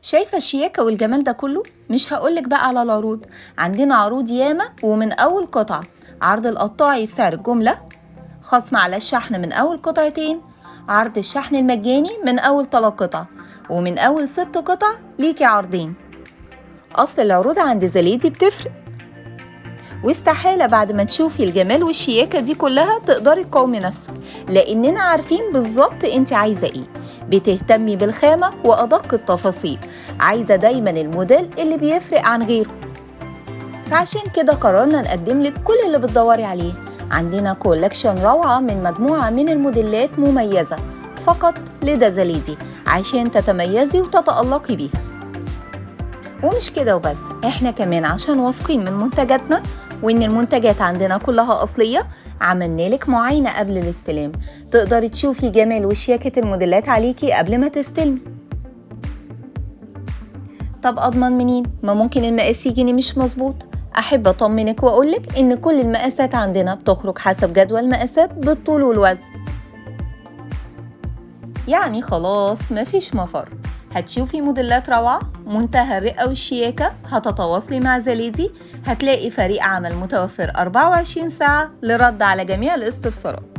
شايفة الشياكة والجمال ده كله؟ مش هقولك بقى على العروض، عندنا عروض ياما. ومن أول قطعة عرض القطاعي بسعر الجملة، خصم على الشحن من أول قطعتين، عرض الشحن المجاني من أول 3 قطع، ومن أول 6 قطع ليكي عرضين. أصل العروض عند زليدي بتفرق، واستحالة بعد ما تشوفي الجمال والشياكة دي كلها تقدري تقاومي نفسك، لأننا عارفين بالظبط انت عايزة ايه. بتهتمي بالخامة وأدق التفاصيل، عايزة دايما الموديل اللي بيفرق عن غيره، فعشان كده قررنا نقدم لك كل اللي بتدوري عليه. عندنا collection روعة من مجموعة من الموديلات مميزة فقط لدى زليدي عشان تتميزي وتتألقي بيها. ومش كده وبس، احنا كمان عشان واثقين من منتجاتنا وان المنتجات عندنا كلها أصلية، عملنا لك معاينة قبل الاستلام، تقدري تشوفي جمال وشياكة الموديلات عليكي قبل ما تستلمي. طب أضمن منين؟ ما ممكن المقاس يجيني مش مظبوط. أحب أطمنك وأقولك إن كل المقاسات عندنا بتخرج حسب جدول مقاسات بالطول والوزن، يعني خلاص مفيش مفر. هتشوفي موديلات روعة منتهى الرقة والشياكة. هتتواصلي مع زليدي، هتلاقي فريق عمل متوفر 24 ساعة لرد على جميع الاستفسارات.